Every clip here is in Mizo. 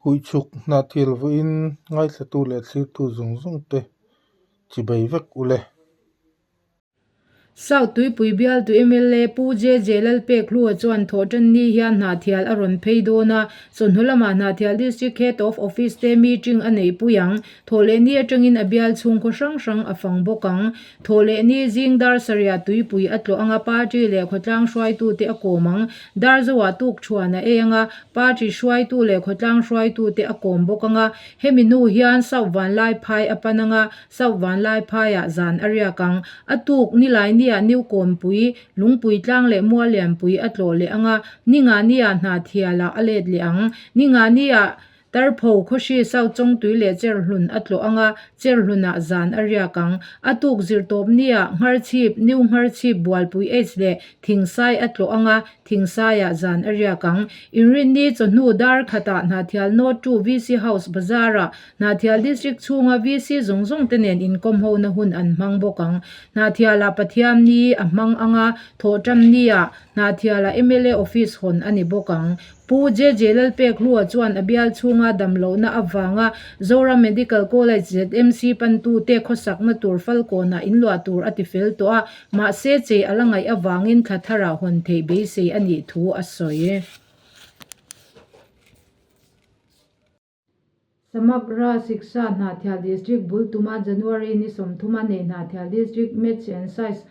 Huichhuk Hnahthial vawiin ngaithlatu leh thlirtu zawng zawng te chibai vek ule. South Tuipui bialtu mla Pu JJ Lalpekhlua chuan Thawhtanni hian Hnahthial a rawn phei dawn a, chawhnu lamah Hnahthial District Head of Office te meeting a neihpui ang. Thawhlehni atangin a bial chhungkaw hrang hrang a fang bawk ang. Thawhlehni zing dar sarihah tuipui a tlawh ang a, party leh khawtlang hruaitute a kawm ang. Darzoah tukṭhuan a ei ang a, party hruaitu leh khawtlang hruaitute a kawm bawk ang a. Hemi hnu hian South Vanlaiphai a pan ang a, South Vanlaiphaiah zan a riak ang. A tuk Nilainiah New Kawnpui, Lungpui tlang leh Muallianpui a tlawh leh ang a, Ningahniah Hnahthialah a let leh ang. Ningahniah Tarpho, Khawhri, South Chawngtui leh Cherhlun a tlawh ang a, Cherhlunah zan a riak ang. A tuk zirtawp nia Ngharchhip, New Ngharchhip, Bualpui H leh Thingsai a tlawh ang a, Thingsaiah zan a riak ang. Inrinni chawhnu dar khatah Hnahthial North 2 VC House Bazar-ah Hnahthial District chhunga VC zawng zawng te nen inkawm hona hun an hmang bawk ang. Hnahthialah Pathianni a hmang ang a, Thawhṭamnia Hnahthialah mla Office hawn a ni bawk ang. Pu JJ Lalpekhlua chuan a bial chhunga damlohna avanga Zoram Medical College ZMC pantute khawsakna tur Falkawnah inluah tur a ti fel tawh a, mahse chei a la ngaih avangin thla tharah hawn theih beisei a nih thu a sawi. Samagra Shiksha Hnahthial District bul tuma January ni 30 a nei Hnahthial District Maths and Science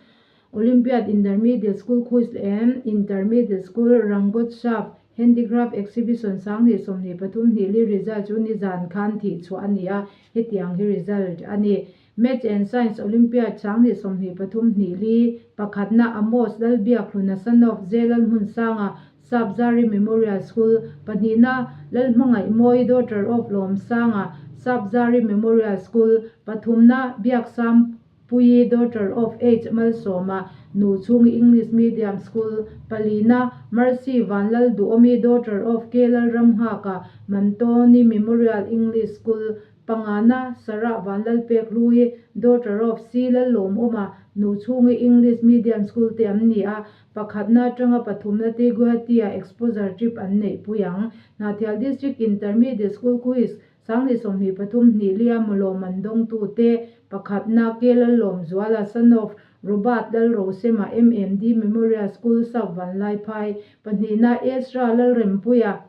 Olympiad Intermediate School Quiz leh Intermediate School Rangotsav Handicraft Exhibition 2023 li result chu nizan khan thih chhuah a ni a, hetiang hi result a ni. Maths and Science Olympiad 2023 li pakhatna Amos Lalbiakhluna son of Zelal Hmunsanga Sapzari Memorial School, pahnihna Lalhmangaihmawi daughter of Lawmsanga Sapzari Memorial School, pathumna Biaksam Puii daughter of H Malsawma Nuchhungi English Medium School, palina Mercy Vanlalduhawmi daughter of K Lalramnghaka Mantawni Memorial English School, Pangana, Sarah Vanlalpekhlui, daughter of C Lallawmawma, Nuchhungi English Medium School te an ni a, pakhatna atanga pathumna te Guwahati-ah exposure trip an neih pui ang. Hnahthial District Intermediate School Quiz 2023 hnih lia mawlawm an dawngtu te, pakhatna K Lallawmzuala, son of Robert Lalrosema, MMD Memorial School, South Vanlaiphai, pahnihna Ezra Lalrempuia,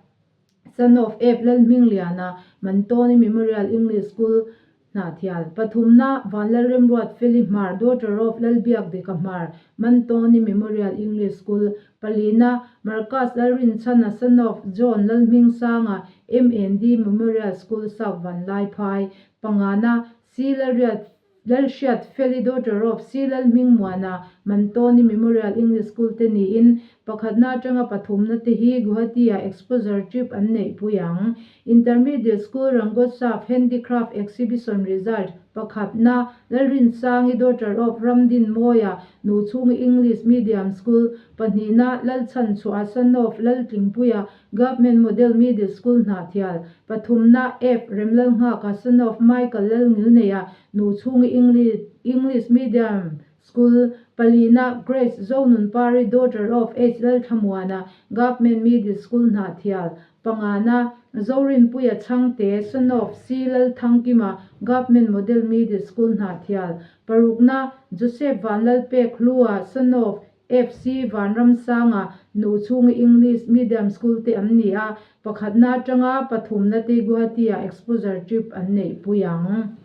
Son of F. Lalhmingliana, Mantawni Memorial English School, Hnahthial. Pathumna, Vanlalremruat Feli Hmar, daughter of Lalbiak Deka Hmar, Mantawni Memorial English School. Palina, Marcus Lalrinchhana, son of John Lalhmingsanga, MND Memorial School, South Vanlaiphai. Pangana, C. Lalriat Lalhriat Feli daughter of C Lalhmingmuana, Mantawni Memorial English School te niin pakhatna atanga pathumna te hi Guwahati-ah exposure trip an neihpui ang. Intermediate School Rangotsav Handicraft Exhibition Result pakhatna Lalrinsangi daughter of Ramdinmawia, Nuchhungi English Medium School, pahnihna Lalchhanchhuah son of Laltlingpuia, Government Model Middle School Hnahthial, pathumna F. Remlalnghaka son of Michael Lalngilneia, Nuchhungi English English Medium School, palina Grace Zonunpari daughter of H. Lalthlamuana, Government Middle School Hnahthial, pangana Zorinpuia Chhangte son of C. Lalthangkima, Government Model Middle School Hnahthial, parukna Joseph Vanlalpekhlua son of FC Vanramsanga nu chhunga English Medium School te an ni a, pakhatna atanga pathumna te Guwahati-ah exposure trip an neihpui ang.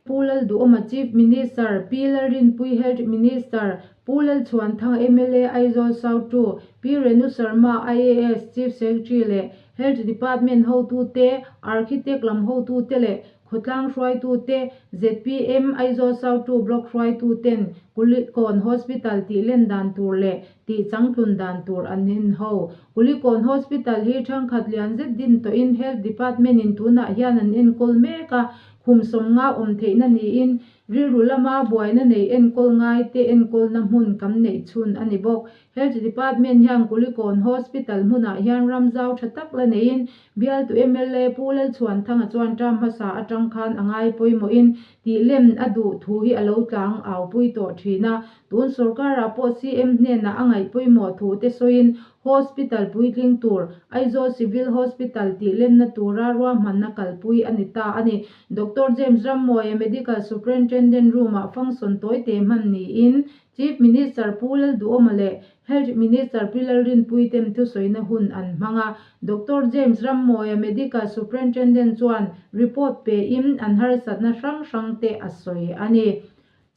Pu Lalduhawma Chief Minister, Pi Lalrinpui Health Minister, Pu Lalchhuanthanga mla Aizawl South 2, Pi Renu Sharma IAS Chief Secretary leh Health Department hotute, Architect lam hotute leh Khawtlang hruaitute, zpm Aizawl South 2 Block hruaituten Kulikawn Hospital tih len dan tur leh tih changtlun dan tur an en ho. Kulikawn Hospital hi thangkhat lian zet din tawhin Health Department in tunah hian an enkawl mek a, khum 50 awm theihna niin rilru lama buaina nei enkawl ngaite enkawlna hmun kam neih chhun a ni bawk. Health Department hian Kulikawn Hospital hmunah hian ram zau tha tak la neiin Bialtu mla Pu Lalchhuanthanga chuan term hmasa atang khan a ngai pawimawhin tih lem a duh thu hi a lo tlang au pui tawh thin a. Tun sorkarah pawh CM hnenah a ngaih pawimawh thu te sawiin Hospital puitling tur, Aizawl Civil Hospital tih lenna tura ruahmanna kalpui a ni ta a ni. Doctor James Rammawia Medical Superintendent room-ah function tawi te hman niin Chief Minister Pu Lalduhawma leh Health Minister Pi Lalrinpuii ten thusawina hun an hmang a. Doctor James Rammawia Medical Superintendent chuan report pein an harsatna hrang hrang te a sawi a ni.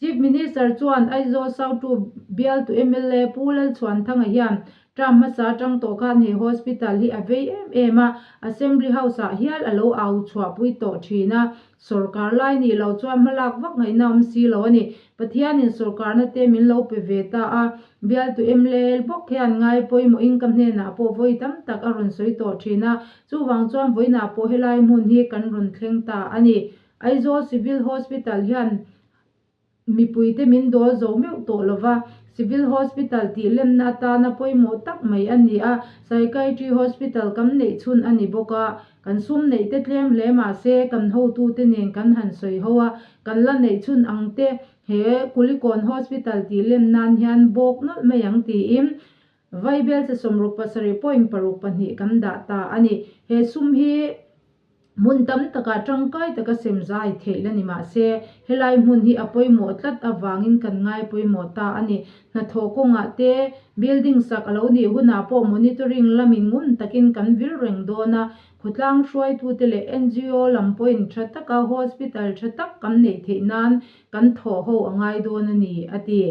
Chief Minister chuan Aizawl South 2 bialtu mla Pu Lalchhuanthanga hian term hmasa atang tawh khan he hospital hi a vei em em a, Assembly House-ah hial a lo au chhuahpui tawh thin a, sawrkar lai nih loh chuan hmalak vak ngaihna awm si lo a ni. Pathianin sawrkarna te min lo pe ve ta a, bialtu mla bawk hian ngai pawimawhin ka hnenah pawh vawi tam tak a rawn sawi tawh thin a, chuvang chuan vawiinah pawh helai hmun hi kan rawn thleng ta a ni. Aizawl Civil Hospital hian mipuite min dawl zo meuh tawh lo va, Civil Hospital tih lemna atana pawimawh tak mai a ni a, Psychiatry Hospital kan neih chhun a ni bawk a, kan sum neih te tlem hle mah se kan hotute nen kan han sawi ho a, kan la neih chhun ang te he Kulikawn Hospital tih lem nan hian bawk nawlh mai ang tiin Vaibelchhe 67.62 kan dah ta a ni. He sum hi. Hmun tam takah tangkai taka sem zai theih la ni mah se, helai hmun hi a pawimawh tlat avangin kan ngai pawimawh ta a ni. Hnathawh kawngah te, building sak a lo nih hunah pawh monitoring lamin ngun takin kan vil reng dawn a, khawtlang hruaitute leh ngo lam pawhin tha taka hospital tha tak kan neih theih nan kan thawh ho a ngai dawn a ni, a ti.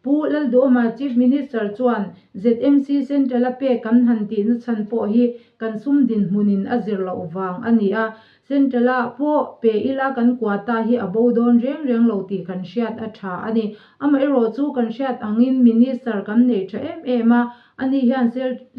Pu Lalduhawma Chief Minister chuan ZMC Central a pek kan han tihna chhan pawh hi kan sum dinhmunin a zir loh vang a ni a, Central ah pawh pe ila kan quota hi a bo dawn reng reng lo tih kan hriat a tha a ni. Amaherawh chu kan hriat angin Minister kan nei tha em em a, ani hian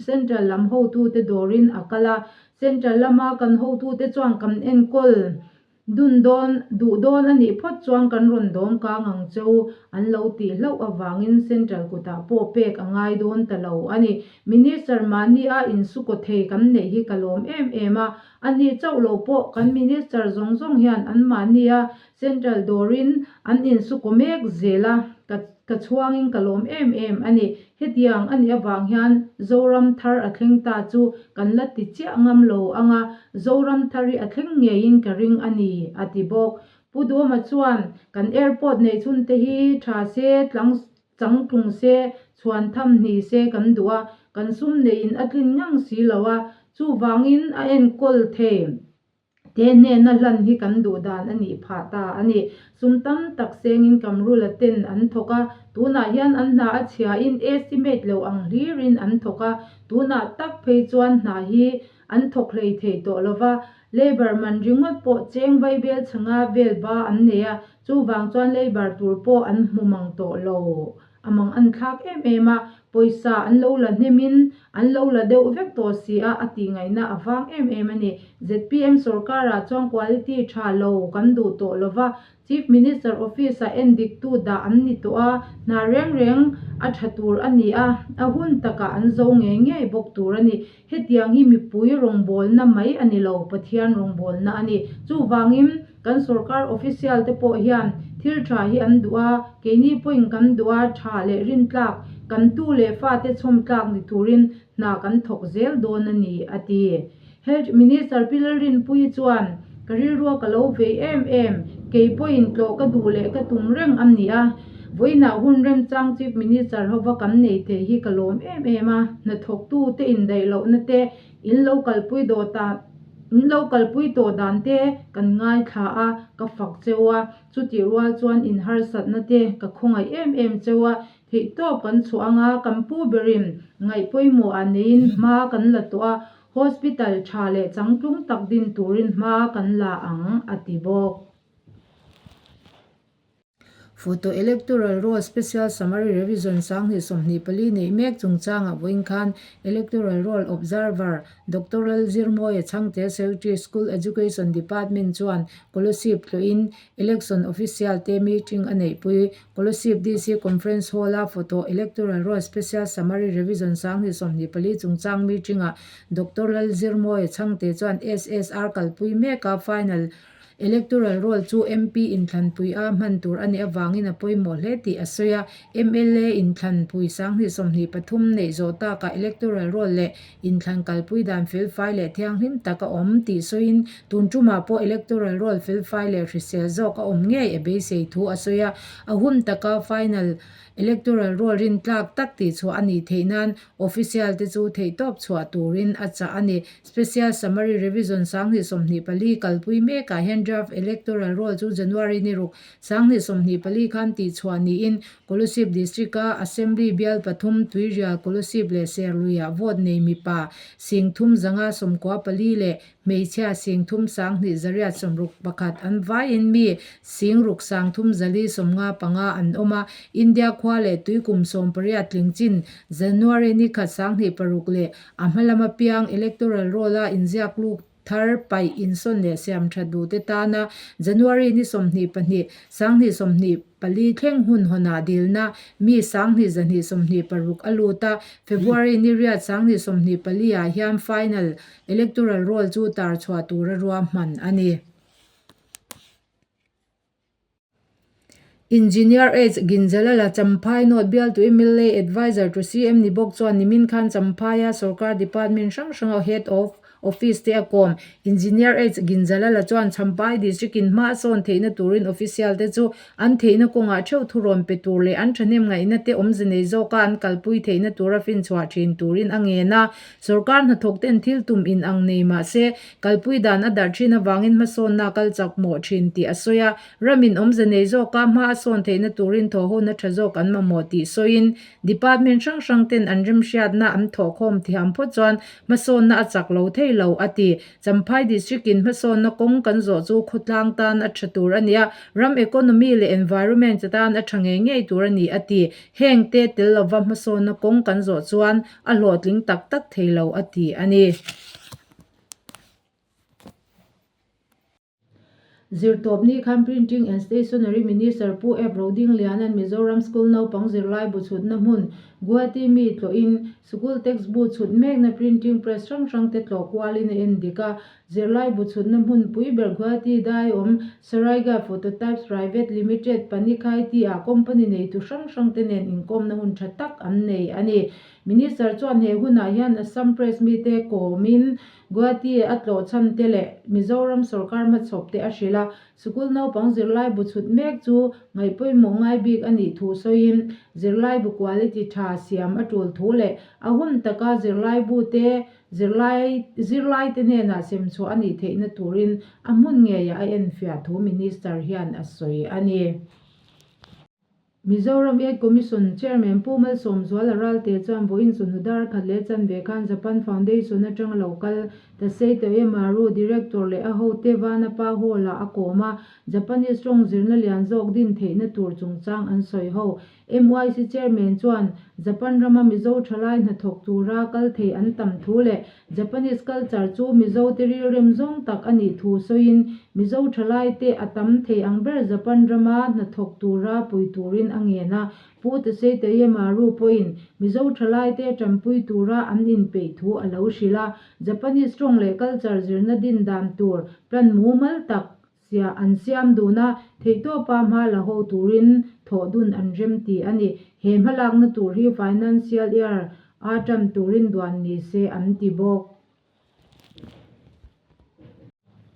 Central lam hotute dawrin a kal a, Central lama kan hotute chuan kan enkawl Dun dawn, duh dawn a nih phawt chuan kan rawn dawm kang ang che u, an lo tih hlauh avangin Central kutah pawh pek a ngai dawn ta lo a ni. Minister mahni a insukaw thei kan neih hi ka lawm em em a, a ni chauh lo pawh kan Minister zawng zawng hian an mahni a Central dawrin an insukaw mek zel a, ka ka chhuangin ka lawm em em a ni. Hetiang a nih avang hian Zoram thar a thleng ta chu kan la ti chiah ngam lo ang a, Zoram thar hi a thleng ngeiin ka ring a ni, a ti bawk. Pu Duhawma chuan, Kan airport neih chhun te hi tha se, tlang changtlung se, chhuan tham hni se kan duh a, kan sum neihin a tlin ngang si lo a, chuvangin a enkawl thei. Te hnena hlan hi kan duh dan a nih phah ta a ni. Sum tam tak sengin Kamrula ten an thawk a, tunah hian an hna a chhiain estimate lo ang hlirin an thawk a, tunah tak phei chuan hna hi an thawk hlei thei tawh lo va, labour man ringawt pawh cheng vaibel chhanga vel ba an nei a, chuvang chuan labour tur pawh an hmu mang tawh lo. A mang an thlak em em a, pawisa an lo la hnemin an lo la deuh vek tawh si a, a tih ngaihna a vang em em a ni. Zpm sorkarah chuan quality tha lo kan duh tawh lo va, Chief Minister Office-ah endiktu dah an ni tawh a, hna reng reng a tha tur a ni a, a hun takah an zo ngei ngei bawk tur a ni. Hetiang hi mipui rawngbawlna mai a ni lo, Pathian rawngbawlna a ni. Chuvangin kan sorkar official te pawh hian thil tha hi an duh a, keini pawhin kan duh a, tha leh rintlak, kan tu leh fate chhawm tlak ni turin hna kan thawk zel dawn a ni, a ti. Health Minister Pi Lalrinpuii chuan, Ka rilrua ka lo vei em em, kei pawhin tlawh ka duh leh ka tum reng a ni a, vawiinah hun remchang Chief Minister hova kan nei thei hi ka lawm em em a, hnathawktu te indaih lohna te, in lo kalpui dawh ta in lo kalpui tawh dan te kan ngaithla a, ka fak cheu a, chutih rual chuan in harsatna te ka khawngaih em em cheu a, theihtawp kan chhuah anga kan pu berin ngaih pawimawh ah neiin hma kan la tawh a, Hospital tha leh changtlung tak din turin hma kan la ang, a ti bawk. Photo Electoral Roll Special Summary Revision 2024 neih mek chungchangah vawiin khan Electoral Roll Observer Doctor Lalzirmawia Chhangte Secretary School Education Department chuan Kolasib tlawhin Election Official te meeting a neihpui. Kolasib DC Conference Hall-a Photo Electoral Roll Special Summary Revision 2024 chungchang meeting-ah Doctor Lalzirmawia Chhangte chuan SSR kalpui meka final. Electoral Roll chu MP inthlanpui a hman tur a nih avangin a pawimawh hle tih a sawi a. Mla inthlanpui 2023 neih zawh takah Electoral Roll leh inthlan kalpui dan felfai leh thianghlim tak a awm tih sawiin tun tumah pawh Electoral Roll felfai leh hrisel zawk a awm ngei a beisei thu a sawi a. A hun taka final Electoral Roll rintlak tak tihchhuah a nih theih nan Official te chu theihtawp chhuah turin a chah a ni. Special Summary Revision 2024 kalpui mekah hian Draft Electoral Roll chu January ni ruk 2024 khan tihchhuah niin Kolasib District-a Assembly bial pathum Tuirial, Kolasib leh Serluiah vote nei mipa singthum zanga sawmkua pali leh Hmeichhia singthum sanghnih zariat sawmruk pakhat an vaiin mi singruk sangthum zali sawmnga panga an awm a. India khua leh tui kum 18 tling chin January ni khat sanghnih paruk leh a hma lama piang electoral roll-a inziak luk thar paih insawn leh siam that duhte tana January ni 22 sanghnih 24 thleng hun hawnah dilna mi 2226 a lut a. February ni riat 2024 ah hian final Electoral Roll chu tar chhuah tura ruahman a ni. Engineer H. Ginjalala, Champhai North bialtu mla Adviser to CM ni bawk chuan nimin khan Champhaia sorkar department hrang hranga Head of Office te a kawm. Engineer H. Ginjalala chuan Champhai District in hma a sawn theihna turin official te chu An theihna kawngah theuh thurawn pe tur leh an thahnem ngaihna te awmze nei zawka an kalpui theihna tura finchhuah thin turin a ngen a. Sorkar hnathawk ten thil tum in ang nei mah se, kalpui dan a darh thin avangin hmasawnna a kal chak mawh thin tih a sawi a. Ramin awmze nei zawka hma a sawn theihna turin thawhhona tha zawk an mamawh tih sawiin, Department hrang hrang ten an remhriatna an thawhkhawm thiam phawt chuan hmasawnna a chak lo thei lo, a ti. Champhai District in hmasawnna kawng kan zawh chu khawtlang tan a tha tur a ni a, ram economy leh environment tan a tha ngei ngei tur a ni, a ti. Heng te tel lova hmasawnna kawng kan zawh chuan a hlawhtling tak tak thei lo, a ti a ni. Zirtawpni khan Printing and Stationery Minister Pu Ep Rodingliana'n Mizoram School naupang zirlai bu chhutna hmun Guwahati mi tlawhin Sikul text bu chhut mekna printing press hrang hrang te tlawh kualin a en dik a. Zirlai bu chhutna hmun pui ber Guwahati dai awm Saraiga Phototypes Private Limited Panikhaiti ah company neitu hrang hrang te nen inkawmna hun tha tak an nei a ni. Minister chuan he hunah hian Assam Press mite kawmin Guwahati a tlawh chhan te leh Mizoram sorkar hmachhawp te a hrilh a, sikul naupang zirlai bu chhut mek chu ngaihpawimawh ngai bik a nih thu sawiin zirlai bu quality tha siam a tul thu leh a hun taka zirlai bu te zirlai zirlai te hnenah sem chhuah a nih theihna turin a hmun ngeiah a enfiah thu Minister hian a sawi a ni. Mizoram Aid Commission Chairman Pu Malsawmzuala Ralte chuan vawiin chawhnu dar khat leh chanve khan Japan Foundation atanga lo kal Tasei Toyemaru, Director leh a hote Vanapa Hall-ah a kawm a, Japanese tawng zirna lian zawk din theihna tur chungchang an sawi ho. MYC Chairman chuan Japan rama Mizo thalai hnathawk tura kal thei an tam thu leh Japanese culture chu Mizo te rilrem zawng tak a nih thu sawiin, Mizo thalaite a tam thei ang ber Japan rama hnathawk tura pui turin a ngen a. Pu Tasei Tayemaru pawhin Mizo thalaite tanpui tura an inpeih thu a lo hrilh a. Japanese tawng leh culture zirna din dan tur plan mumal tak Sia an siam dun a, theihtawpa hma la ho turin thawh dun an rem ti a ni. He hmalakna tur hi Financial Year a tan turin duan ni se an ti bawk.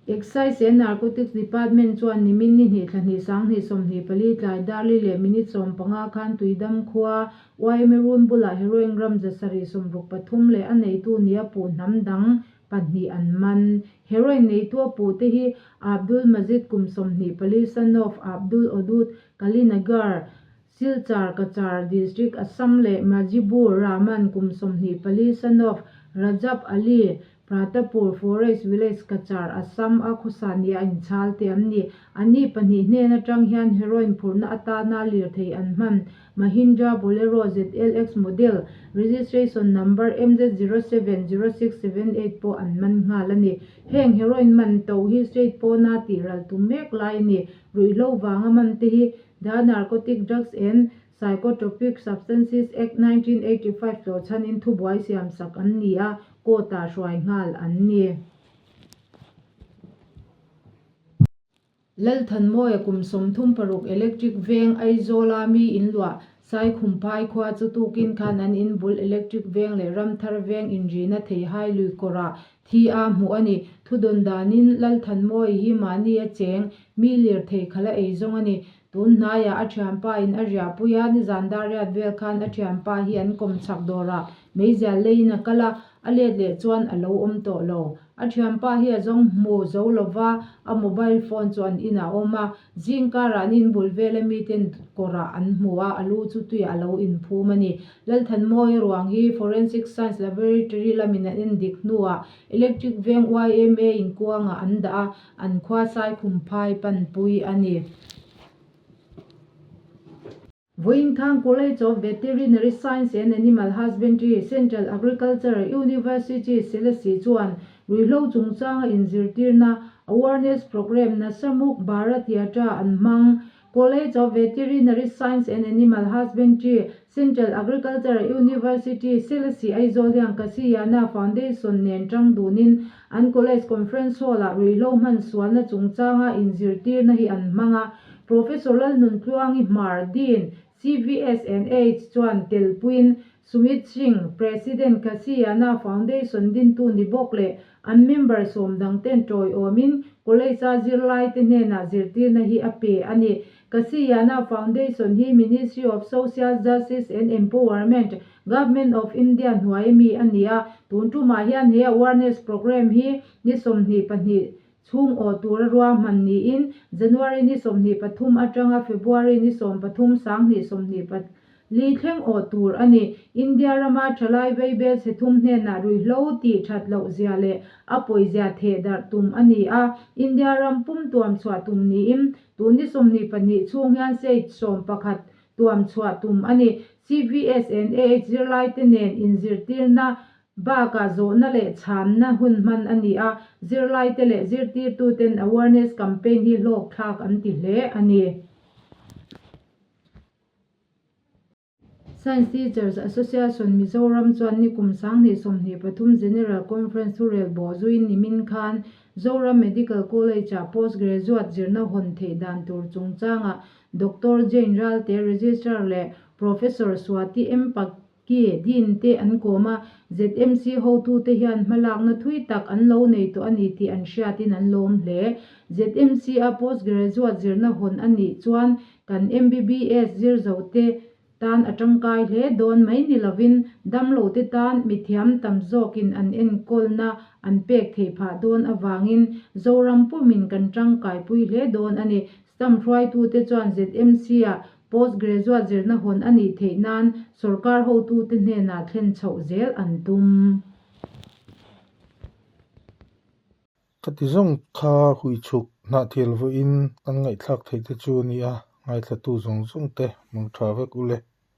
Excise and Narcotics Department chuan nimin ni hnih thla hnih 20 24 tlai darli leh minute 15 khan Tuidam khua YMA run bulah heroin gram 763 leh a neitu nia puh hnam dang pahnih an man. Heroin neitu a puhte hi Abdul Majid kum 24, son of Abdul Odud, Kalinagar, Silchar, Cachar District, Assam leh Majibur Rahman kum 24, son of Rajab Ali, Pratapur Forest Village, Cachar, Assam a khawsa nia inchhal te an ni. Anni pahnih hnen atang hian heroin phurhna atana lirthei an hman. Mahindra Bolero ZLX model, registration number MZ070678 pawh an man nghal a ni. Heng heroin man to hi state pawna tih ral tum mek lai a ni. Ruihhlo vanga man te hi The Narcotic Drugs and Psychotropic Substances Act 1985 tlawh chhanin thubuai siamsak an ni a, court-ah hruai nghal an ni. Lalthanmawia kum 36 Electric Veng Aizawla mi inluah Saikhumphai khua chu tukin khan an in bul Electric Veng leh Ramthar Veng inrina theihai lui kawrah thi a hmuh a ni. Thudawn danin Lalthanmawia hi mahni a cheng mi lirthei khala ei zawng a ni. Tun hnaiah a thianpa in a riahpui a, nizan dar riat vel khan a thianpa hi an kawm chhak dawrah meizial leiin a kal a, a let leh chuan a lo awm tawh lo. A thianpa hi a zawng hmu zo lova, a mobile phone chu an inah a awm a, zing karah an inbul vela miten kawrah an hmu a, a lu chu tuiah a lo inphum a ni. Lalthanmawia ruang hi Forensic Science Laboratory lamin an endik hnuah Electric Veng yma inkuangah an dah a, An khua Saikhumphai panpui a ni. Vawiinkhang College of Veterinary Science and Animal Husbandry, Central Agricultural University, Selesih chuan ruihhlo chungchanga inzirtirna, awareness programme, Nasamuk Bharat Yatra an hmang. College of Veterinary Science and Animal Husbandry, Central Agricultural University, Selesih Aizawl hian Kasiyana Foundation nen tang dunin an college conference hall-ah ruihhlo hman sualna chungchanga inzirtirna hi an hmang a. Professor Lalnuntluangi Hmar, Dean, CVSNH chuan telpuiin Sumit Singh, President Kasiyana Foundation dintu ni bawk leh an member sawm dang ten tawiawmin college-a zirlaite hnenah zirtirna hi a pe a ni. Kasiyana Foundation hi Ministry of Social Justice and Empowerment, Government of India hnuai mi a ni a, tun tumah hian he awareness programme hi ni 22 chhung awh tura ruahman niin January ni 23 atanga February ni 13 2024 thleng awh tur a ni. India rama thalai veibel chhe thum hnenah ruihhlo tih that loh zia leh a pawizia theh darh tum a ni a, India ram pum tuam chhuah tum niin tun ni 22 chhung hian state 11 tuam chhuah tum a ni. CVSNAH zirlaite nen inzirtirna Bakah zawhna leh chhanna hun hman a ni a, zirlaite leh zirtirtuten awareness campaign hi hlawkthlak an ti hle a ni. Science Teachers Association Mizoram chuan nikum 2023 General Conference thurel bawh zuiin nimin khan Zoram Medical College-ah Post Graduate zirna hawn theih dan tur chungchangah Doctor Jane Ralte, Registrar leh Professor Swati M. Ki Dean te an kawm a, ZMC hotute hian hmalakna thui tak an lo nei tawh a ni tih an hriatin an lawm hle. ZMC a postgraduate zirna hawn a nih chuan kan MBBS zir zote tan a tangkai hle dawn mai ni lovin damlote tan mithiam tam zawkin an enkawlna an pek theih phah dawn avangin Zoram pumin kan tangkaipui hle dawn a ni. Stam hruaitute chuan ZMC-a Post graduate zirna hawn a nih theih nan sorkar hotute hnenah thlen chhoh zel an tum. Khati zawng kha huichhuk hnahthil vawiin kan ngaihthlak theih te chu a ni a, ngaithlatu zawng zawng te mangtha vek u le.